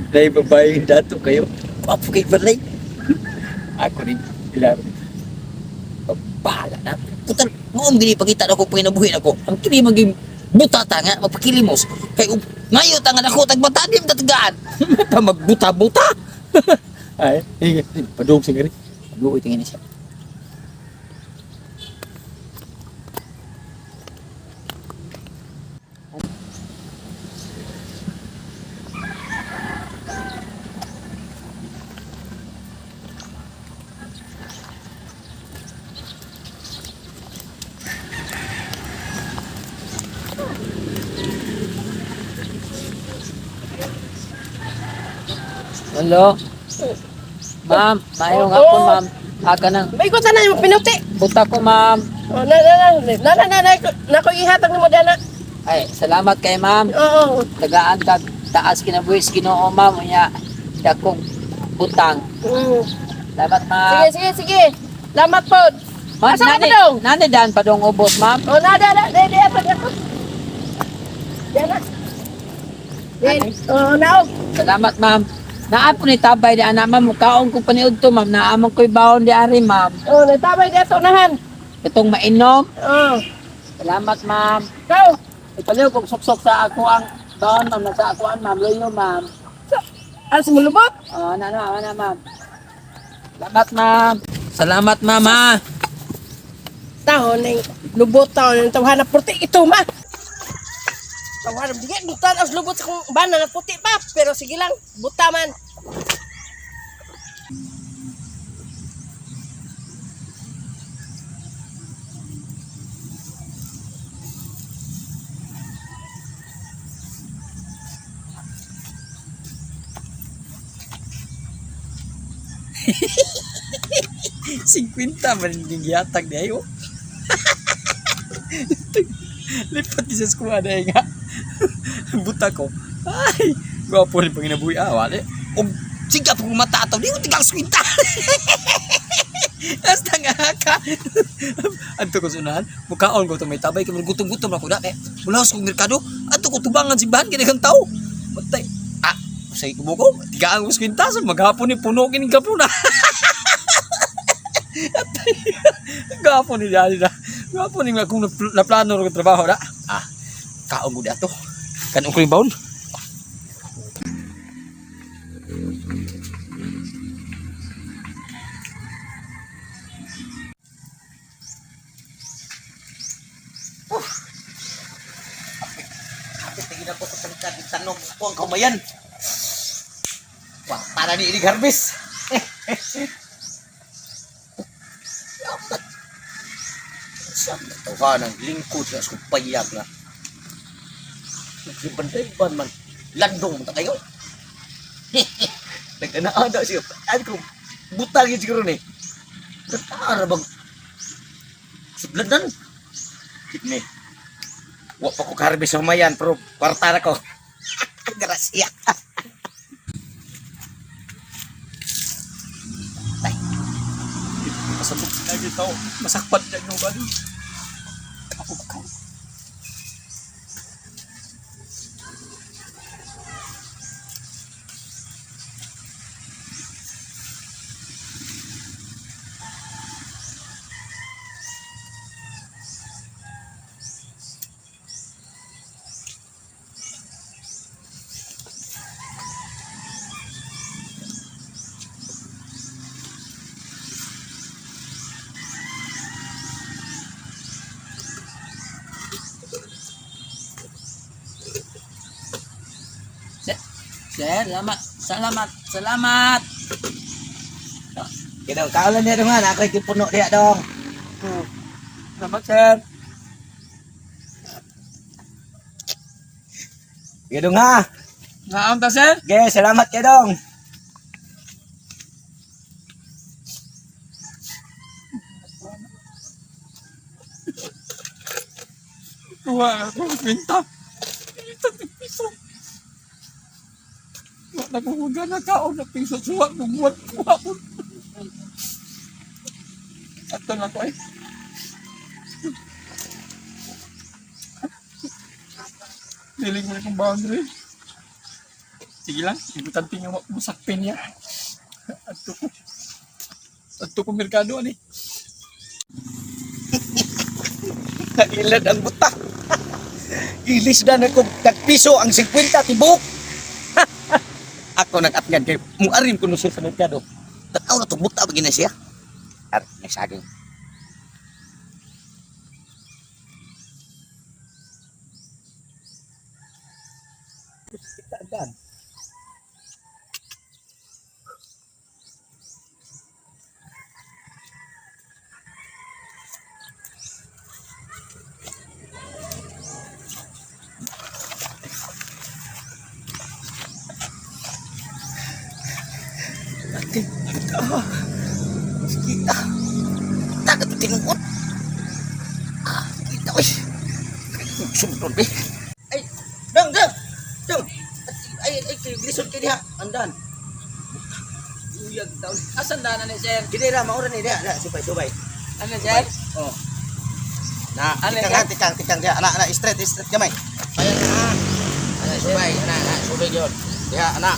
Dahil babae dato kayo. Gwapo kay balay. Ako rin. Ilaro. Bahala na. Putan, noong gini pagkita na ako panginabuhi ako. Ang kini maging butata nga, magpakilimos. Kay ngayo tangan ako, tagbata, di tatagaan. Pa magbuta-buta. Ay, padung sa gari. Padung tingin siya. Hello. Ma'am, mayroong hapon, ma'am. Aga nang May ko tanan yung pinuti. buta ko, ma'am. Oh, na na na na na na na na ko ihatag nimo dana. Ay, salamat kay ma'am. Oo. Tagaan kag taas kinabuhis Ginoo, ma'am. Unya, dakong butang. Salamat, ma'am. Sige, sige, sige. Salamat po. Ma'am, Asa ka nani, pa dong? nani dan pa dong ubos, ma'am? Oh, na na na, di di atag ako. Dana. Di, oh, naog. Salamat, ma'am. Naa po ni tabay di ana, ma'am. Mukaon ko paniud to, ma'am. Naamon ko'y baon di ari, ma'am. Oh, natabay dito unahan. Itong mainom. Oh. Salamat, ma'am. Go. Ipaliw kong suksok sa ako ang baon, ma'am. Nasa akuan, ma'am. Luyo, ma'am. As mulubot. Oh, ana, ana, ana, ma'am. Salamat, ma'am. Salamat, ma'am, ha. Taon ning lubot taon ning tawhana puti ito ma. Tawhana bigay butan as lubot sa kong bana nga puti pa pero sige lang buta man. Singkwinta man yung gihatag di ayo. Lipat di sa skuha na nga. Buta ko. Ay, gwapo ni panginabuhi ah, wala. Og siga pag mata ataw, di ko tigang skwinta. Hasta nga ka. Anto ko sunahan, mukaon ko to may tabay kay gutom-gutom ako na kay mula sa kong merkado, anto ko tubangan simbahan kay daghang tao. Patay. Ah, say ko ko, tigaan ko skwinta so maghapon ni puno kining kapuna. Gwapo ni Daddy na. Gwapo ni akong naplano ng trabaho na. Ah, kaon ko dato. Kanong ko yung baon. Kapit na ginako sa tangkad, tanong ko ang kamayan. Wah, para ni inig harvest. Yamat. Sa natawa ng lingkod sa akong payag na. Nagriban-riban man. Landong man ta kayo. Nagkanaan siya. Ano ko, butal yun siguro ni. Nagkaara bang siblanan? Ni. Wa pa ko harvest sa humayan, pero kwarta na ko. Gracia. Pasabot na kita. Masakpan na yung bali. Ako ka. Sir, salamat. Salamat. Salamat. Kaya kaulan niya dong ha, ako yung puno diya dong. Salamat, sir. Kaya dong ha. Naam ta, sir. Okay, salamat kaya dong. Kuha ako kwenta. Ito piso. Wa na ko gana kaon na piso suwa ng buwan kuha ko. Ato na ko ay. Diling mo na kong boundary. Sige lang, importante nga musakpin niya. Adto ko. Adto ko merkado ani. Nailad ang buta. Ilis na na ko tagpiso ang 50 tibok. Ako nag-atngan kay muarim ko no siya sa merkado. Tanaw na to buta ba gina siya? Ar, may saging. Kita Kita. Kita ka tinuod. Ah, kita oy. Sumton be. Ay, dang dang. Dang. Ay ay kay lisod kay diha. Andan. Uyag taon. Asan dana ni sir? Kini ra maura ni diha, diha subay subay. Ano sir? Oh. Na, Ano, tikang sir? ha, tikang tikang diha. Ana ana straight straight gamay. Ayan na. Ana subay, ana ana subay gyud. Diha ana.